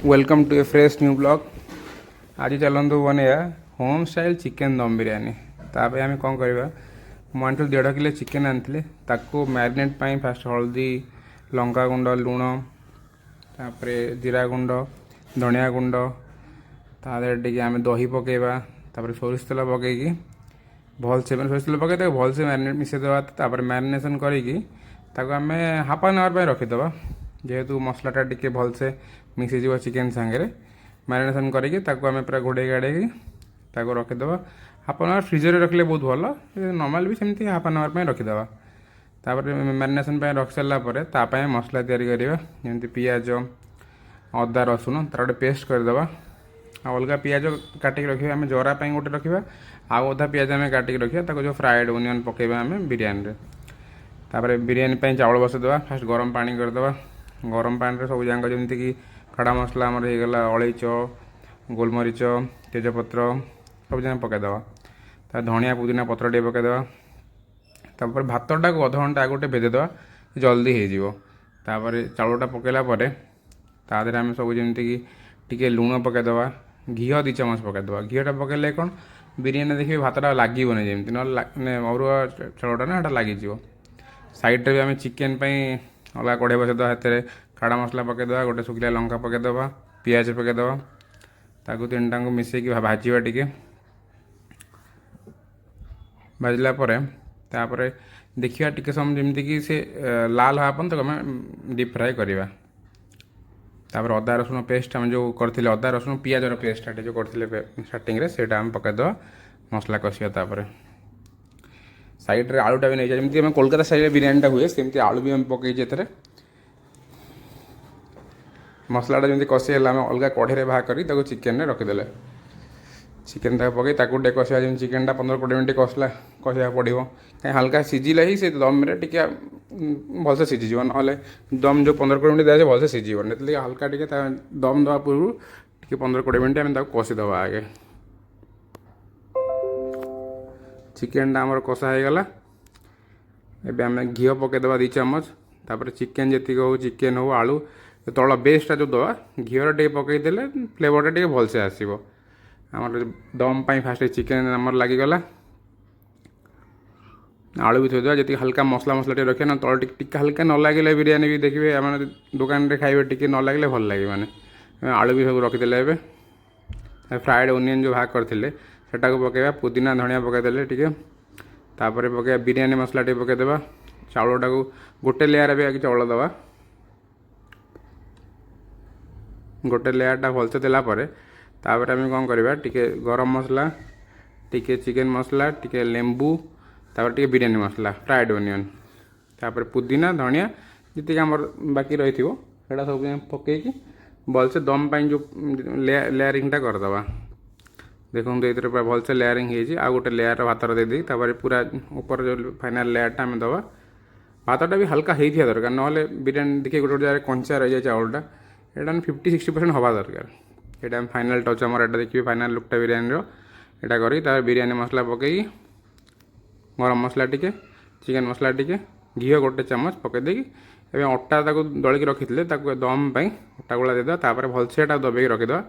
Welcome to a fresh new vlog. ଆଜି ଚାଲନ୍ତୁ ବନେଇବା ହୋମ୍ ଷ୍ଟାଇଲ୍ ଚିକେନ୍ ଦମ୍ ବିରିୟାନୀ। ତା ପାଇଁ ଆମେ କ'ଣ କରିବା? ମୁଁ ଆଣିଥିଲି 1.5 କିଲୋ ଚିକେନ୍ ଆଣିଥିଲି। ତାକୁ ମ୍ୟାରିନେଟ୍ ପାଇଁ ଫାଷ୍ଟ ହଳଦୀ, ଲଙ୍କା ଗୁଣ୍ଡ, ଲୁଣ, ତାପରେ ଜିରା ଗୁଣ୍ଡ, ଧନିଆ ଗୁଣ୍ଡ, ତା ଦେହରେ ଟିକେ ଆମେ ଦହି ପକାଇବା। ତାପରେ ସୋରିଷ ତେଲ ପକାଇକି ଭଲସେ, ମାନେ ସୋରିଷ ତେଲ ପକାଇ ତାକୁ ଭଲସେ ମ୍ୟାରିନେଟ୍ ମିଶାଇଦେବା। ତାପରେ ମ୍ୟାରିନେସନ୍ କରିକି ତାକୁ ଆମେ ହାଫ୍ ଆନ୍ ଆୱାର ପାଇଁ ରଖିଦେବା, ଯେହେତୁ ମସଲାଟା ଟିକେ ଭଲସେ ମିଶିଯିବ ଚିକେନ୍ ସାଙ୍ଗରେ। ମ୍ୟାରିନେସନ୍ କରିକି ତାକୁ ଆମେ ପୁରା ଘୋଡ଼େଇ ଗାଡ଼େଇକି ତାକୁ ରଖିଦେବା ହାଫ୍ ଆନ୍ ଆୱାର। ଫ୍ରିଜରରେ ରଖିଲେ ବହୁତ ଭଲ, ନର୍ମାଲ୍ ବି ସେମିତି ହାଫ୍ ଆନ୍ ଆୱାର ପାଇଁ ରଖିଦେବା। ତାପରେ ମ୍ୟାରିନେସନ୍ ପାଇଁ ରଖି ସାରିଲା ପରେ ତା ପାଇଁ ମସଲା ତିଆରି କରିବା, ଯେମିତି ପିଆଜ, ଅଦା, ରସୁଣ, ତାର ଗୋଟେ ପେଷ୍ଟ କରିଦେବା। ଆଉ ଅଲଗା ପିଆଜ କାଟିକି ରଖିବା। ଆମେ ଜରା ପାଇଁ ଗୋଟେ ରଖିବା, ଆଉ ଅଧା ପିଆଜ ଆମେ କାଟିକି ରଖିବା, ତାକୁ ଯେଉଁ ଫ୍ରାଏଡ଼ ଓନିଅନ୍ ପକାଇବା ଆମେ ବିରିୟାନୀରେ। ତାପରେ ବିରିୟାନୀ ପାଇଁ ଚାଉଳ ବସେଇଦେବା। ଫାଷ୍ଟ ଗରମ ପାଣି କରିଦେବା। ଗରମ ପାଣିରେ ସବୁ ଯାକ, ଯେମିତିକି ଖଡ଼ା ମସଲା ଆମର ହେଇଗଲା, ଅଳେଇଚ, ଗୋଲମରିଚ, ତେଜପତ୍ର, ସବୁ ଯାକ ପକାଇଦେବା। ତା ଧଣିଆ, ପୁଦିନା ପତ୍ର ଟିକେ ପକାଇଦେବା। ତାପରେ ଭାତଟାକୁ ଅଧଘଣ୍ଟା ଆଗରୁ ଟିକେ ଭେଦେଇଦେବା, ଜଲ୍ଦି ହେଇଯିବ। ତାପରେ ଚାଉଳଟା ପକାଇଲା ପରେ ତା ଦେହରେ ଆମେ ସବୁ, ଯେମିତିକି ଟିକେ ଲୁଣ ପକାଇଦେବା, ଘିଅ 2 ଚାମଚ ପକାଇଦେବା। ଘିଅଟା ପକାଇଲେ କ'ଣ, ବିରିୟାନୀ ଦେଖିବେ ଭାତଟା ଲାଗିବନି ଯେମିତି, ନହେଲେ ମାନେ ଅରୁଆ ଚାଉଳଟା ନା, ସେଟା ଲାଗିଯିବ। ସାଇଡ଼୍ରେ ବି ଆମେ ଚିକେନ୍ ପାଇଁ ଅଲଗା କଢ଼େଇ ବସେଇଦେବା। ସେଥିରେ ଖଡ଼ା ମସଲା ପକାଇଦେବା, ଗୋଟେ ଶୁଖିଲା ଲଙ୍କା ପକାଇଦେବା, ପିଆଜ ପକାଇଦେବା। ତାକୁ ତିନିଟାଙ୍କୁ ମିଶେଇକି ଭାଜିବା ଟିକେ। ଭାଜିଲା ପରେ ତାପରେ ଦେଖିବା ଟିକେ ସମୟ, ଯେମିତିକି ସେ ଲାଲ ହେବା ପର୍ଯ୍ୟନ୍ତ ତାକୁ ଆମେ ଡିପ୍ ଫ୍ରାଏ କରିବା। ତାପରେ ଅଦା ରସୁଣ ପେଷ୍ଟ ଆମେ ଯେଉଁ କରିଥିଲେ, ଅଦା ରସୁଣ ପିଆଜର ପେଷ୍ଟଟା ଯେଉଁ କରିଥିଲେ ଷ୍ଟାର୍ଟିଂରେ, ସେଇଟା ଆମେ ପକାଇଦେବା। ମସଲା କଷିବା। ତାପରେ ସାଇଡ଼୍ରେ ଆଳୁଟା ବି ନେଇଯିବା। ଯେମିତି ଆମେ କୋଲକାତା ଷ୍ଟାଇଲ୍ରେ ବିରିୟାନୀଟା ହୁଏ, ସେମିତି ଆଳୁ ବି ଆମେ ପକେଇଛେ ଏଥିରେ। ମସଲାଟା ଯେମିତି କଷି ହେଲା, ଆମେ ଅଲଗା କଢ଼େଇରେ ବାହାର କରି ତାକୁ ଚିକେନରେ ରଖିଦେଲେ। ଚିକେନ୍ ତାକୁ ପକେଇ ତାକୁ ଟିକେ କଷିବା। ଯେମିତି ଚିକେନଟା 15-20 ମିନିଟ୍ କଷିବାକୁ ପଡ଼ିବ, କାହିଁ ହାଲକା ସିଝିଲେ ହିଁ ସେ ଦମ୍ରେ ଟିକେ ଭଲସେ ସିଝିଯିବ। ନହେଲେ ଦମ୍ ଯେଉଁ 15-20 ମିନିଟ୍ ଦିଆଯାଏ, ଭଲସେ ସିଝିବନି। ସେଥିଲାଗି ହାଲକା ଟିକେ ତା ଦମ୍ ଦେବା ପୂର୍ବରୁ ଟିକେ 15-20 ମିନିଟ୍ ଆମେ ତାକୁ କଷିଦେବା ଆଗେ। ଚିକେନଟା ଆମର କଷା ହେଇଗଲା। ଏବେ ଆମେ ଘିଅ ପକାଇଦେବା 2 ଚାମଚ। ତାପରେ ଚିକେନ୍ ଯେତିକି ହଉ, ଚିକେନ୍ ହଉ, ଆଳୁ, ତଳ ବେସ୍ଟା ଯେଉଁ ଦେବା, ଘିଅର ଟିକେ ପକାଇଦେଲେ ଫ୍ଲେଭରଟା ଟିକେ ଭଲସେ ଆସିବ। ଆମର ଦମ୍ ପାଇଁ ଫାଷ୍ଟ ଚିକେନ୍ ଆମର ଲାଗିଗଲା। ଆଳୁ ବି ଥୋଇଦେବା। ଯେତିକି ହାଲକା ମସଲା ମସଲା ଟିକେ ରଖିବା ନା, ତଳ ଟିକେ ଟିକେ ହାଲକା ନ ଲାଗିଲେ ବିରିୟାନୀ ବି ଦେଖିବେ, ଆମେ ଦୋକାନରେ ଖାଇବେ, ଟିକେ ନ ଲାଗିଲେ ଭଲ ଲାଗିବନି। ଆଳୁ ବି ସବୁ ରଖିଦେଲେ। ଏବେ ଫ୍ରାଏଡ଼ ଓନିଅନ୍ ଯେଉଁ ଭାଗ କରିଥିଲେ, ସେଟାକୁ ପକାଇବା। ପୁଦିନା, ଧଣିଆ ପକାଇଦେଲେ ଟିକେ। ତାପରେ ପକାଇବା ବିରିୟାନୀ ମସଲା ଟିକେ ପକାଇଦେବା। ଚାଉଳଟାକୁ ଗୋଟେ ଲେୟାର ବି ଆଗେ ଚାଉଳ ଦେବା। ଗୋଟେ ଲେୟାରଟା ଭଲସେ ଦେଲା ପରେ ତାପରେ ଆମେ କ'ଣ କରିବା? ଟିକେ ଗରମ ମସଲା, ଟିକେ ଚିକେନ୍ ମସଲା, ଟିକେ ଲେମ୍ବୁ, ତାପରେ ଟିକେ ବିରିୟାନୀ ମସଲା, ଫ୍ରାଏଡ଼ ଓନିଅନ୍, ତାପରେ ପୁଦିନା, ଧଣିଆ ଯେତିକି ଆମର ବାକି ରହିଥିବ, ସେଇଟା ସବୁ ପକାଇକି ଭଲସେ ଦମ୍ ପାଇଁ ଯେଉଁ ଲେୟାରିଂଟା କରିଦେବା। ଦେଖନ୍ତୁ, ଏଥିରେ ପୁରା ଭଲସେ ଲେୟାରିଂ ହେଇଛି। ଆଉ ଗୋଟେ ଲେୟାର ଭାତର ଦେଇଦେଇକି ତାପରେ ପୁରା ଉପର ଯେଉଁ ଫାଇନାଲ୍ ଲେୟାରଟା ଆମେ ଦେବା। ଭାତଟା ବି ହାଲକା ହେଇଥିବା ଦରକାର, ନହେଲେ ବିରିୟାନୀ ଦେଖିବେ ଗୋଟେ ଗୋଟେ ଜାଗାରେ କଞ୍ଚା ରହିଯାଏ ଚାଉଳଟା। ଏଇଟା 50-60% ହେବା ଦରକାର। ଏଇଟା ଆମେ ଫାଇନାଲ୍ ଟଚ୍ ଆମର ଏଇଟା। ଦେଖିବେ ଫାଇନାଲ୍ ଲୁକ୍ଟା ବିରିୟାନୀର। ଏଇଟା କରିକି ତାପରେ ବିରିୟାନୀ ମସଲା ପକାଇକି, ଗରମ ମସଲା ଟିକେ, ଚିକେନ୍ ମସଲା ଟିକେ, ଘିଅ ଗୋଟେ ଚାମଚ ପକାଇ ଦେଇକି, ଏବେ ଅଟା ତାକୁ ଦଳିକି ରଖିଥିଲେ, ତାକୁ ଦମ୍ ପାଇଁ ଅଟା ଗୋଳା ଦେଇଦେବା। ତାପରେ ଭଲସେ ଏଟା ଦବେଇକି ରଖିଦେବା,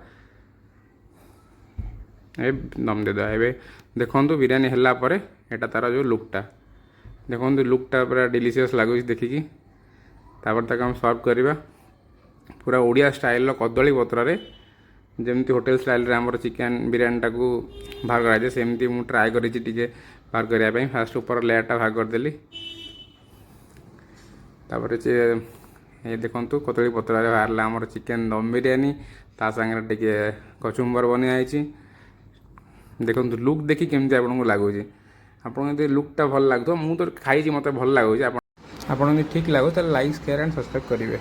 ଏବେ ଦମ୍ ଦେଇଦେବା। ଏବେ ଦେଖନ୍ତୁ, ବିରିୟାନୀ ହେଲା ପରେ ଏଇଟା ତାର ଯେଉଁ ଲୁକ୍ଟା। ଦେଖନ୍ତୁ, ଲୁକ୍ଟା ପୁରା ଡେଲିସିୟସ୍ ଲାଗୁଛି ଦେଖିକି। ତାପରେ ତାକୁ ଆମେ ସର୍ଭ କରିବା ପୁରା ଓଡ଼ିଆ ଷ୍ଟାଇଲ୍ର କଦଳୀ ପତ୍ରରେ। ଯେମିତି ହୋଟେଲ ଷ୍ଟାଇଲ୍ରେ ଆମର ଚିକେନ୍ ବିରିୟାନୀଟାକୁ ବାହାର କରାଯାଏ, ସେମିତି ମୁଁ ଟ୍ରାଏ କରିଛି ଟିକେ ବାହାର କରିବା ପାଇଁ। ଫାଷ୍ଟ ଉପର ଲେୟାରଟା ଭାଗ କରିଦେଲି। ତାପରେ ସେ ଏ ଦେଖନ୍ତୁ, କଦଳୀ ପତ୍ରରେ ବାହାରିଲା ଆମର ଚିକେନ୍ ଦମ୍ ବିରିୟାନୀ। ତା ସାଙ୍ଗରେ ଟିକେ କଚୁମ୍ବର ବନିଆ ହେଇଛି। ଦେଖନ୍ତୁ, ଲୁକ୍ ଦେଖି କେମିତି ଆପଣଙ୍କୁ ଲାଗୁଛି? ଆପଣଙ୍କୁ ଯଦି ଲୁକ୍ଟା ଭଲ ଲାଗୁଥିବ, ମୁଁ ତ ଖାଇଛି, ମୋତେ ଭଲ ଲାଗୁଛି। ଆପଣ ଯଦି ଠିକ୍ ଲାଗୁଛି, ତାହେଲେ ଲାଇକ୍, ସେୟାର ଆଣ୍ଡ ସବସ୍କ୍ରାଇବ୍ କରିବେ।